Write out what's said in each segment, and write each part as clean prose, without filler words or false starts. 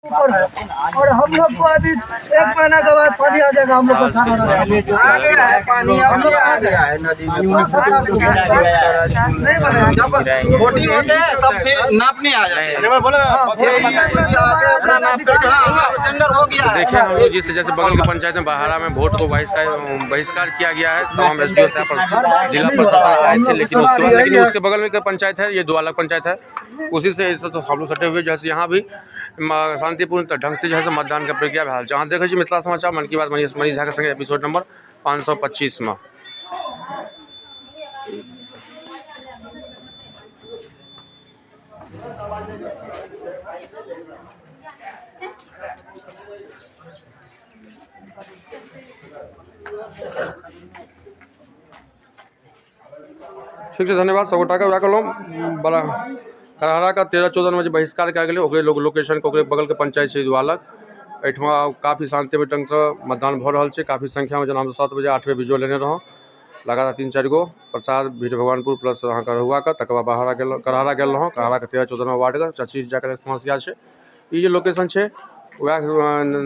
ऊपर है और हम लोग को अभी 1 महीना के बाद पानी आ जाएगा। हम लोग को खाना आ गया है, पानी हम लोग आ गया है नदी में, नहीं बने। जब वोटिंग होते हैं तब फिर नापने आ जाते हैं, टेंडर हो गया। देखिए हम लोग जिस जैसे बगल के पंचायत में बहारा में वोट को बहिष्कार किया गया है, तमाम एस डी ओ साहब जिला प्रशासन आए थे, लेकिन उसके बाद लेकिन उसके बगल में एक पंचायत है, ये द्वालक पंचायत है, उसी से तो हम लोग सटे हुए। जैसे यहाँ भी शांतिपूर्ण ढंग से जो है मतदान के प्रक्रिया भए छै। अहाँ देखै छी मिथिला समाचार मन की बात मनीष झा के संगे एपिसोड नंबर 525 में। ठीक है, धन्यवाद सब गोटाके। वएह कहलहुँ बड़ा करहरा का 13-14 में जे बहिष्कार कयल गेलै ओकरे लोकेशन के ओकरे बगल के पंचायत छै द्वालक, एहिठमा काफ़ी शांतिमय ढंगसँ मतदान भऽ रहल छै। काफ़ी संख्यामे जेना हम 7 बजे 8 बजे भिजुअल लेने रहौं, लगातार 3-4 गो प्रसाद भीड़ भगवानपुर प्लस अहाँके रहुआके, तकर बाद बहारा गेल करहरा गेल रहौं। करहराके 13-14 वार्डके चची जाकर समस्या छै। ई जे लोकेशन छै वएह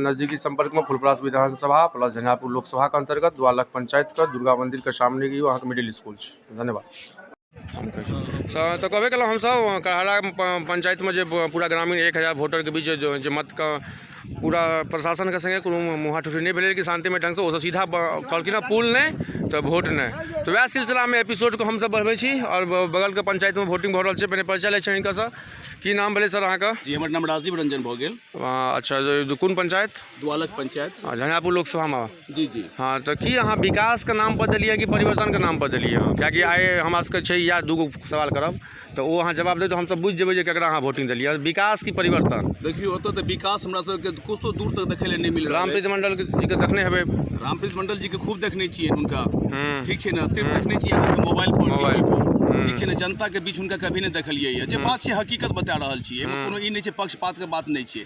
नजदीकी संपर्कमे फुलपरास विधानसभा प्लस झंझारपुर लोकसभाके अंतर्गत द्वालक पंचायतके दुर्गा मंदिरके सामने ई अहाँके मिडिल स्कूल छै। धन्यवाद। तऽ कहबे केलहुँ हमसब करहरा पंचायतमे जे पूरा ग्रामीण 1000 वोटरके बीच जे मतके पूरा प्रशासनके संगे कोनो मुँहा ठुठी नहि भेलै, लेकिन शांतिमय ढंगसँ ओसब सीधा कहलखिन हँ पुल नहि तऽ वोट नहि। तऽ वएह सिलसिलामे एपिसोडके हमसब बढ़बै छी और बगलके पंचायतमे वोटिंग भऽ रहल छै। पहिने परिचय लै छै हिनकासँ। की नाम भेलै सर अहाँके? जी, हमर नाम राजीव रंजन भऽ गेल। अच्छा, कोन पंचायत? द्वालक पंचायत, झंझारपुर लोकसभामे। जी जी। हाँ, तऽ की अहाँ विकासके नाम पर देलियै कि परिवर्तनके नाम पर देलियै? कियाकि आइ हमरा सबके छै इएह 2 गो सवाल करब, तऽ ओ अहाँ जवाब देब तऽ हमसब बुझि जेबै जे केकरा अहाँ वोटिंग देलियै, विकास की परिवर्तन। देखियौ, ओतऽ तऽ विकास हमरा सबके कोसो दूर तक देखै लए नहि मिल रहल। रामप्रीत मंडल जीके देखने हेबै? रामप्रीत मंडल जीके खूब देखने छियै हुनका, ठीक छै ने? सिर्फ देखने छियै अहाँके मोबाइल पर, मोबाइल पर, ठीक छै ने? जनता के बीच हुनका कभी नहि देखलियै। जे बात छै हकीकत बता रहल छियै, एहिमे कोनो ई नहि छै, पक्षपात के बात नहि छै।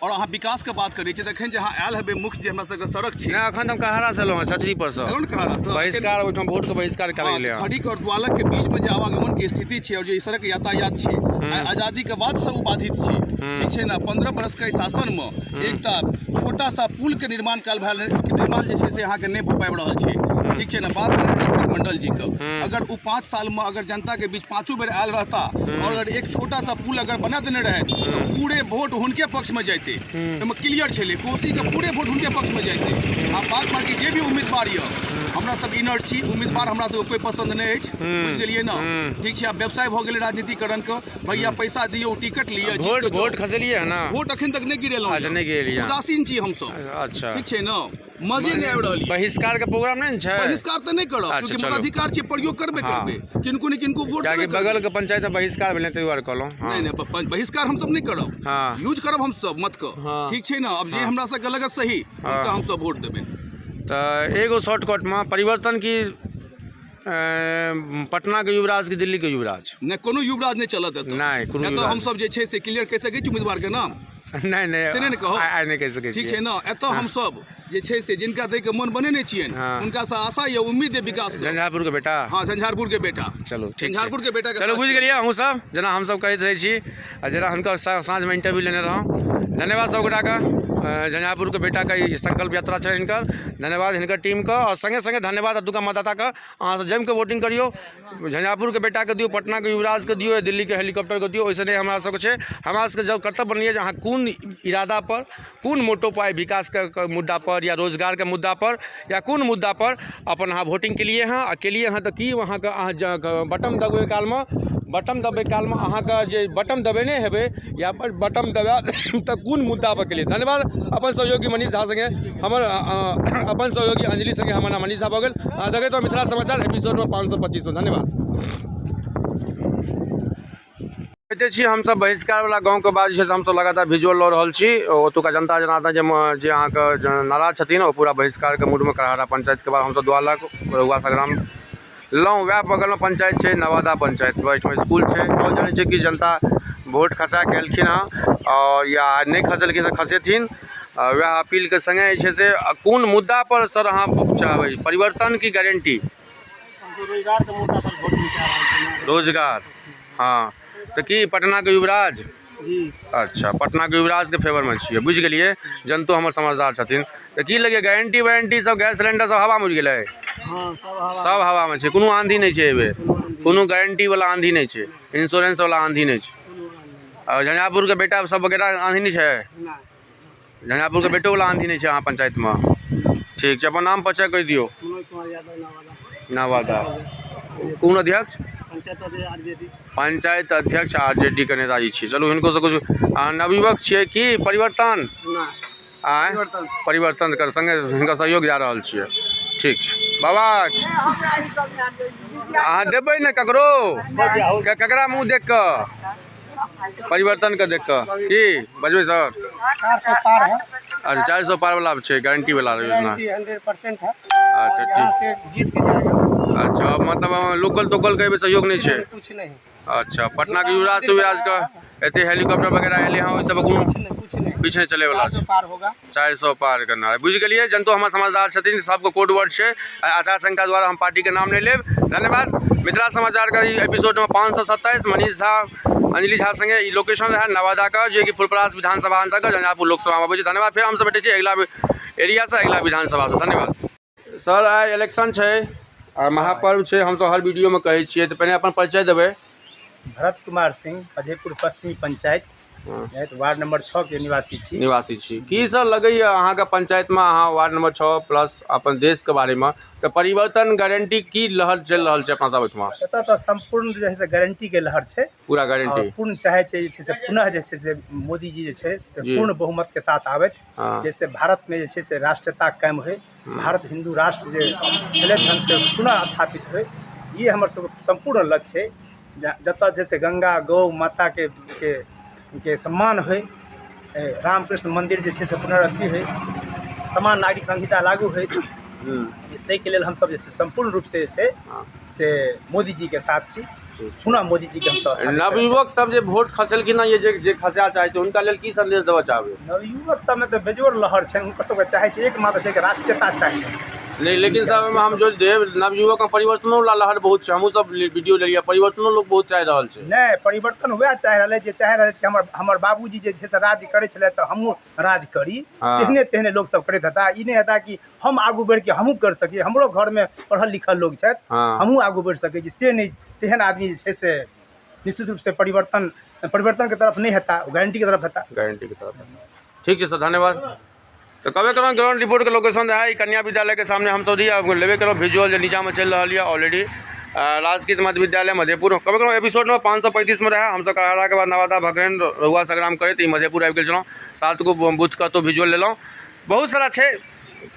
और अहाँ विकास के बात करै छियै, तखन जे अहाँ आयल हेबै, मुख्य जे हमरा सबके सड़क छै। नहि, अखन हम करहरा से एलहुँ हँ, छछरी पर से। एलहुँ ने करहरा से? बहिष्कार ओहिठाम वोटके बहिष्कार कयल गेलै हँ। खड़ीक और द्वालक के बीच में जे आवागमन के स्थिति छै और जे सड़क यातायात छै, आइ आजादी के बाद से ओ बाधित छै, ठीक छै ने? 15 बरस के शासन में एकटा छोटा सा पुल के निर्माण कयल भेल, निर्माण जे छै से अहाँके नहि भऽ पाबि रहल छै, ठीक छै ने? बात रामप्रीत मंडल जी के, अगर ओ 5 साल में अगर जनता के बीच 5 बेर आयल रहता और अगर एक छोटा सा पुल अगर बना देने रहे तऽ पूरे वोट हुनके पक्ष में जैते। एहिमे क्लियर छलै, कोसी के पूरे वोट हुनके पक्ष में जैते। आ बाद बाकी जे भी उम्मीदवार यऽ, हमरा सब इनर्ट छी, उम्मीदवार हमरा सबके कोइ पसन्द नहि अछि, बुझि गेलियै ने? ठीक छै, आब व्यवसाय भऽ गेलै राजनीतिकरण के, भैया पैसा दियौ, टिकट लिअ। वोट वोट खसेलियै हँ ने? वोट अखन तक नहि गिरेलहुँ। अच्छा, नहि गिरेलियै। उदासीन छी हमसब। अच्छा। ठीक छै ने? मजे नहि आबि रहल यऽ। बहिष्कार के प्रोग्राम नहि ने छै? बहिष्कार तऽ नहि करब, क्योंकि मताधिकार छै, प्रयोग करबे करबै, किनको ने किनको वोट कियाकि देबे करबै। बगल के पंचायत में बहिष्कार भेलै ताहि दुआरे कहलहुँ। नहि नहि, बहिष्कार हमसब नहि करब। यूज करब हमसब मत के, ठीक छै ने? अब जे हमरा सबके लगत सही, हुनका हमसब वोट देबै। तऽ एगो शॉर्टकटमे परिवर्तन की पटना के युवराज की दिल्ली के युवराज? नहि, कोनो युवराज नहि चलत एतऽ। नहि, कोनो एतऽ युवराज। हमसब जे छै से क्लियर कहि सकै छी उम्मीदवार के नाम? नहि नहि। से नहि ने कहू। आइ नहि कहि सकै। ठीक छै ने? एतऽ हमसब जे छै से जिनका दै के मन बनेने छियनि, हुनका से आशा यऽ, उम्मीद यऽ विकास के। झंझारपुर के बेटा। हाँ, झंझारपुर के बेटा। चलू, ठीक। झंझारपुर के बेटा के चलू, बुझि गेलियै अहूँ सब, जेना हमसब कहैत रहै छी आ जेना हुनकर साँझमे इंटरव्यू लेने रहौं। धन्यवाद सब गोटाके। झंझारपुरके बेटाके ई संकल्प यात्रा छै हिनकर। धन्यवाद हिनकर टीमके आओर संगे संगे धन्यवाद एतुका मतदाताके। अहाँ सब जमिके वोटिंग करियौ, झंझारपुरके बेटाके दियौ, पटनाके युवराजके दियौ या दिल्लीके हेलीकॉप्टरके दियौ, ओहिसँ नहि हमरा सबके छै। हमरा सबके जब कर्तव्य बनैए जे अहाँ कोन इरादा पर, कोन मोटो पर, विकासके मुद्दा पर या रोजगारके मुद्दा पर या कोन मुद्दा पर अपन अहाँ वोटिंग केलियै हँ आ केलियै हँ, तऽ की अहाँके अहाँ बटम दबबै कालमे, बटम दबबै कालमे अहाँके जे बटम दबेने हेबै या बटम दबायब तऽ कोन मुद्दा पर केलियै? धन्यवाद। अपन सहयोगी मनीष झा संगे हमर अपन सहयोगी अंजलि संगे हमर नाम मनीष झा भऽ गेल। अहाँ देखैत रहू मिथिला समाचार एपिसोडमे 525। धन्यवाद। देखते छी हमसब बहिष्कार वाला गाँवके बाद जे छै से हमसब लगातार विजुअल लऽ रहल छी। ओतुका जनता जनार्दन जे जे अहाँके नाराज छथिन, ओ पूरा बहिष्कारके मूडमे। करहरा पंचायतके बाद हमसब द्वालक रहुआ संग्राम लहुँ। वएह बगलमे पंचायत छै, नवादा पंचायत, ओहिठाम इसकुल छै। आओर जानै छै कि जनता वोट खसा कऽ एलखिन हँ आओर या नहि खसेलखिन तऽ खसेथिन, वएह अपीलके सङ्गे जे छै से कोन मुद्दा पर सर अहाँ चाहबै परिवर्तन की गारंटी? रोजगार के मुद्दा पर वोट निकाल रहल छी। रोजगार, हाँ, तऽ की पटनाके युवराज? अच्छा, पटनाके युवराजके फेवरमे छियै, बुझि गेलियै। जनतो हमर समझदार छथिन। तऽ की लगैए गारंटी वारंटी सब गैस सिलेंडर सब हवामे उड़ि गेलै? सब हवामे छै, कोनो आंधी नहि छै एहिबेर, कोनो गारंटी वाला आंधी नहि छै, इंश्योरेंस वाला आंधी नहि छै। आओर झंझारपुरके बेटा सब वगैरह आंधी नहि छै? झंझारपुरके बेटो वाला आंधी नहि छै अहाँ पंचायतमे? ठीक छै, अपन नाम परिचय कहि दियौ। नवादा। कोन अध्यक्ष? पंचायत अध्यक्ष आरजेडी के नेताजी छियै। चलू हिनको से किछु। अहाँ नवयुवक छियै कि परिवर्तन? आँय, परिवर्तन कर संगे हिनका सहयोग जा रहल छियै। ठीक छै बाबा, अहाँ देबै ने ककरो? ककरा मुँह देख कऽ? परिवर्तन के देख कऽ की बजबै सर? 400 पार है। अच्छा, 400 पार वाला छै, गारंटी वाला योजना 100% है। अच्छा ठीक, से जीत के जाएगा। अच्छा, मतलब लोकल तोकल के सहयोग नहीं छै? कुछ नहीं। अच्छा, पटना के युवराज तुवराज के एते हेलीकॉप्टर वगैरह एलै हँ, ओहि सब कोनो कुछ नहीं चले वाला छै। पार होगा 400 पार करना है। बुझि गेलियै, जनतो हमर समझदार छथिन, सबके कोड वर्ड छै। आचार संहिता द्वारा हम पार्टी के नाम नहि लेब। धन्यवाद। मिथिला समाचार के ई एपिसोड में 527 मनीष झा अंजलि झा संगे ई लोकेशन रहै नवादा का, जे कि फुलपरास विधानसभा अंतर्गत झंझारपुर लोकसभा में अबै छै। धन्यवाद। फेर हमसब भेटै छी अगिला एरिया से, अगिला विधानसभा से। धन्यवाद। सर, आइ इलेक्शन छै आ महापर्व छै, हमसब हर वीडियो में कहै छियै, तऽ पहिने अपन परिचय देबै। भरत कुमार सिंह, मधेपुर पश्चिमी पंचायत, वार्ड नंबर 6 के निवासी छी। निवासी छी। की सर लगैए अहाँके पंचायतमे, अहाँ वार्ड नंबर 6 प्लस अपन देशके बारेमे, तऽ परिवर्तन गारंटी की लहर चलि रहल छै अपना सब ओहिठमा? एतऽ तऽ सम्पूर्ण जे है से गारंटीके लहर छै, पूरा गारंटी। पूर्ण चाहै छै जे छै से पुनः जे छै से मोदी जी जे छै से पूर्ण बहुमतके साथ आबथि, जाहिसँ भारतमे जे छै से राष्ट्रीयता कायम होइ, भारत हिन्दू राष्ट्र जे छलै ढंग से पुनः स्थापित होइ। ई हमर सबके सम्पूर्ण लक्ष्य छै। जतऽ जे छै गंगा गौ माताके के सम्मान होइ, रामकृष्ण मन्दिर जे छै से पुनरअथी होइ, समान नागरिक संहिता लागू होइ, ताहिके लेल हमसब जे छै सम्पूर्ण रूपसँ जे छै से मोदी जीके साथ छी। पुनः मोदी जीके हमसब। नवयुवक सब जे वोट खसेलखिन हँ, जे खसा चाहै छै, हुनका लेल की संदेश देबऽ चाहबै? नवयुवक सबमे तऽ बेजोड़ लहर छै, हुनकर सबके चाहै छै एकमात्र छै कि राष्ट्रीयता चाही। नहीं, लेकिन सर ओहिमे हम जोड़ि देब, नवयुवकमे परिवर्तनो वाला लहर बहुत छै। हमहूँ सब वीडियो लेलियै, परिवर्तनो लोक बहुत चाहि रहल छै। नहि, परिवर्तन वएह चाहि रहल जे चाहि रहल छै कि हमर बाबूजी जे छै से राज्य करै छलै तऽ हमहूँ राज करी, तेहने तेहने लोक सब करैत हेता। ई नहि हेता कि हम आगू बढ़िके हमहूँ कर सकी, हमरो घरमे पढ़ल लिखल लोक छथि, हमहूँ आगू बढ़ि सकै छी, से नहि। तेहन आदमी जे छै से निश्चित रूपसँ परिवर्तनके तरफ नहि हेता, गारंटीके तरफ हेता। गारंटीके तरफ। ठीक छै सर, धन्यवाद। तो कहबे कलहुँ ग्राउंड रिपोर्टके लोकेशन रहै कन्या विद्यालयके सामने। हमसब रही, आब लेबे कलहुँ विजुअल जे नीचाँमे चलि रहल यऽ ऑलरेडी। राजकीय मध्य विद्यालय मधेपुर, कहबे कलहुँ एपिसोड नंबर 535 में रहै। हमसब करहराके बाद नवादा भगरैन रहुआ संग्राम करैत ई मधेपुर आबि गेल छलहुँ। 7 गो बूथके कतहु विजुअल लेलहुँ। बहुत सारा छै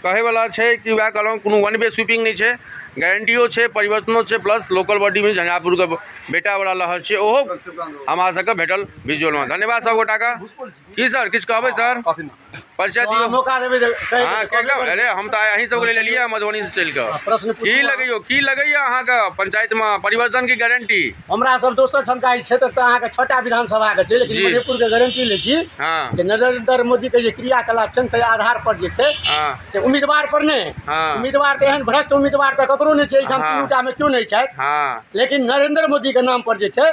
कहैवला छै कि वएह कहलहुँ, कोनो वन वे स्वीपिंग नहि छै, गारंटियो छै, परिवर्तनो छै, प्लस लोकल बॉडीमे झंझारपुरके बेटावला लहर छै, ओहो हमरा सबके भेटल विजुअलमे। धन्यवाद सब गोटाके। की सर किछु कहबै सर? परिचय दियौ। मौका देबै। हाँ, अरे हम तऽ अहीं सबके लेलियै मधुबनी से चलि कऽ। प्रश्न की लगैयो, की लगैया अहाँके पंचायतमे परिवर्तन की गारंटी? हमरा सब दोसर ठमका क्षेत्र तऽ अहाँके 6टा विधानसभा के छै, लेकिन मधेपुर के गारंटी लै छी जे नरेंद्र मोदी के जे क्रियाकलाप छनि ताहि आधार पर जे छै से उम्मीदवार पर नहि, उम्मीदवार तऽ एहन भ्रष्ट उम्मीदवार तऽ ककरो नहि छै एहिठाम, 3टा मे केओ नहि छथि, लेकिन नरेंद्र मोदी के नाम पर जे छै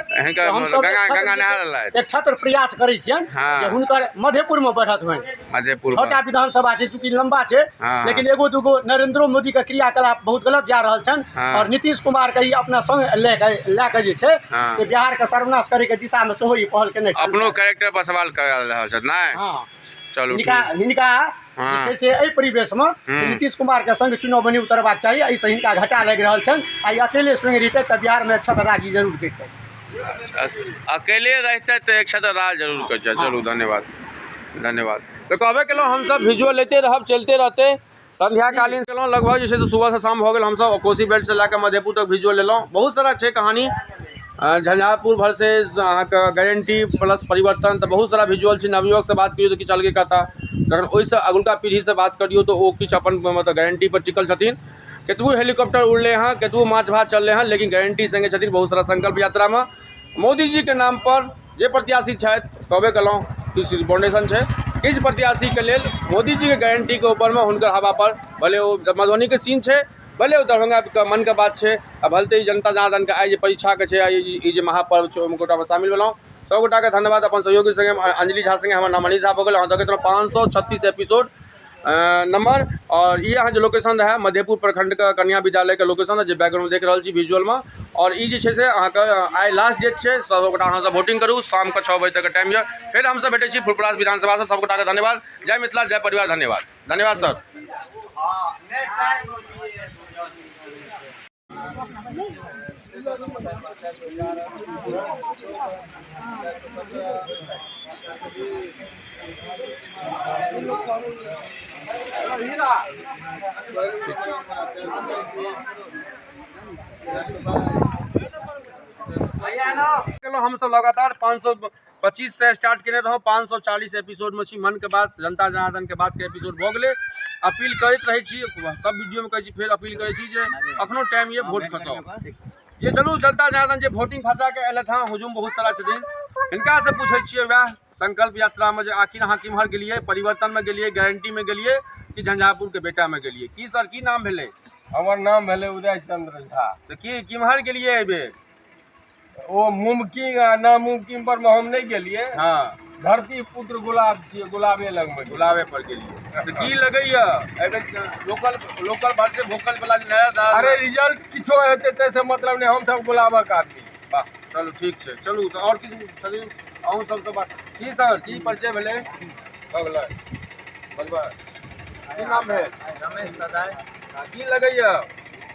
हमसब एक छत्र प्रयास करै छियनि जे हुनकर मधेपुर मे बढ़त होइन। 6टा विधानसभा छै, चूँकि लंबा छै, लेकिन एगो दूगो नरेंद्र मोदी के क्रियाकलाप बहुत गलत जा रहल छनि और नीतीश कुमार के ई अपना संग लए के जे छै से बिहार के सर्वनाश करे के दिशा में सेहो ई पहल केने छनि। अपनो कैरेक्टर पर सवाल कर रहल छथि नहि? चलू, हिनका जे छै से एहि परिवेश में नीतीश कुमार के संग चुनाव नहीं उतरबाक चाही, एहिसँ हिनका घाटा लागि रहल छनि। आ अकेले स्वयं रहितै तऽ बिहार में एक राज जरूर करितै। अकेले रहितै तऽ एक राज जरूर करितै। चलू, धन्यवाद धन्यवाद। तऽ कहबे केलहुँ हमसब विजुअल लेते रहब, चलते रहते। संध्याकालीन केलहुँ, लगभग जे छै से सुबहसँ शाम भऽ गेल। हमसब कोसी बेल्टसँ लए कऽ मधेपुर तक विजुअल लेलहुँ। बहुत सारा छै कहानी, झंझारपुर वर्सेस अहाँके गारंटी प्लस परिवर्तन, तऽ बहुत सारा विजुअल छै। नवयुवकसँ बात करियौ तऽ किछु अलगे कहता, तखन ओहिसँ अगुलका पीढ़ीसँ बात करियौ तऽ ओ किछु अपन मतलब गारंटी पर टिकल छथिन। कतबो हेलीकॉप्टर उड़लै हँ, कतबो माछ भात चललै हँ, लेकिन गारंटी सङ्गे छथिन। बहुत सारा संकल्प यात्रामे मोदी जीके नाम पर जे प्रत्याशी छथि, कहबे केलहुँ किछु फाउंडेशन छै, किछु प्रत्याशीके लेल मोदी जीके गारंटीके ऊपरमे हुनकर हवा पर, भले ओ मधुबनीके सीन छै, भले ओ दरभंगाके मनके बात छै, आ भले ई जनता जनार्दनके आइ जे परीक्षाके छै, ई जे महापर्व छै, ओहिमे गोटामे शामिल भेलहुँ। सब गोटाके धन्यवाद। अपन सहयोगी संगे अंजलि झा संगे हमर नाम मनीष झा भऽ गेल। अहाँ देखैत रहू 536 एपिसोड नंबर। और ई अहाँ जे लोकेशन रहे मधेपुर प्रखंड के कन्या विद्यालय के लोकेशन जे बैकग्राउंड देख रहल छी विजुअल में। और ई जे छै से अहाँके आइ लास्ट डेट छै, सब गोटा अहाँ सब वोटिंग करू, शाम के 6 बजे तक टाइम यऽ। फेर हमसब भेटै छी फुलपरास विधानसभा से। सब गोटाके धन्यवाद। जय मिथिला, जय परिवार। धन्यवाद, धन्यवाद सर। हमसब लगातार 525 से स्टार्ट केने रहौं, 540 एपिसोड में छी। मन के बात जनता जनार्दन के बात के एपिसोड भऽ गेलै। अपील करैत रहै छी, सब वीडियो में कहै छी, फेर अपील करै छी जे अखनो टाइम ये वोट खसाउ। जे चलू जनता जनार्दन जे वोटिंग खसा के अयलथि हँ, हुजूम बहुत सारा छथिन, हिनका से पूछै छियै वएह संकल्प यात्रा में जे आखिर अहाँ किम्हर गेलियै, परिवर्तन में गेलियै, गारंटी में गेलियै कि झंझारपुर के बेटा में गेलियै? की सर की नाम भेलै? हमर नाम भेलै उदय चंद्र झा। तऽ की किम्हर गेलियै एहिबेर? ओ मुमकिन आ नामुमकिन पर में हम नहि गेलियै। हाँ, धरती पुत्र गुलाब छियै, गुलाबे लगमे गुलाबे पर गेलियै। तऽ की लगैया एहिबेर लोकल लोकल भर से भोकल वाला जे नया? अरे रिजल्ट किछो हेतै ताहिसँ मतलब नहि, हमसब गुलाबक आदमी छी। वाह, चलू ठीक छै। चलू तऽ आओर किछु छथिन अहूँ सबसँ बात। की सर की परिचय भेलै? भऽ गेलै बजबै। की नाम भेल? रमेश सदाय। की लगैया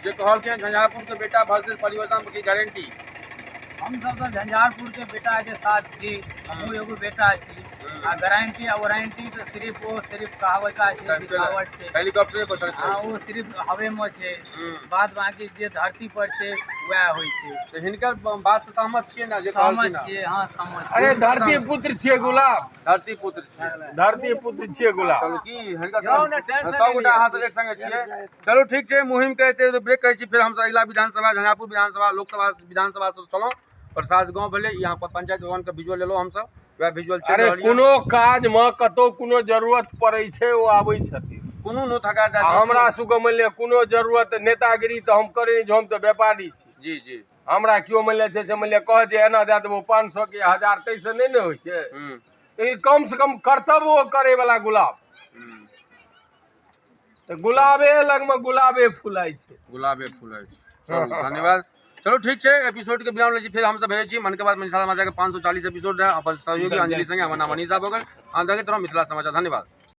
जे कहलखिन झंझारपुर के बेटा वर्सेस परिवर्तन की गारंटी? हम सब तऽ झंझारपुर के बेटा के साथ छी, हमहूँ एगो बेटा छी। आ गारंटी आ वारंटी तऽ सिर्फ ओ सिर्फ कहावता छै, दिखावट छै। हेलीकॉप्टरे पर चढ़ैत हाँ, ओ सिर्फ हवे में छै, बाद बाकी जे धरती पर छै वएह होइ छै। तऽ हिनकर बात से सहमत छियै ने जे सहमत छियै? हाँ सहमत। अरे धरती पुत्र छियै गुलाब, धरती पुत्र छियै, धरती पुत्र छियै गुलाब। चलू की हिनकर सब गोटा अहाँ सब एक संगे छियै। चलू ठीक छै, मुहिम के एते ब्रेक करै छी। फेर हमसब अगिला विधानसभा झंझारपुर विधानसभा लोकसभा विधानसभा से चलौं। प्रसाद गाँव भेलै, यहाँ पर पंचायत भवन के विजुअल लेलहुँ हमसब, वएह विजुअल। अरे कोनो काज में कतौ कोनो जरूरत पड़ै छै ओ आबै छथिन, कोनो नो थका। हमरा सबके मानि लिअ कोनो जरूरत नेतागिरी तऽ हम करै नहि छी, हम तऽ व्यापारी छी। जी जी। हमरा केओ मानि लिअ छै से मानि लिअ कह जे एना दए देबौ 500 के 1000, ताहिसँ नहि ने होइ छै। लेकिन कम से कम कर्तव्य ओ करै वाला गुलाब, तऽ गुलाबे लगमे गुलाबे फुलाइ छै, गुलाबे फुलाइ छै। चलू धन्यवाद। चलो ठीक छै, एपिसोड के विराम लै छी। फेर हमसब भेजै छी मन के बात मिथिला समाचार के 540 एपिसोड रहे। अपन सहयोगी अंजलि संगे हमर नाम मनीषा भऽ गेल। अहाँ देखैत रहू मिथिला समाचार। धन्यवाद।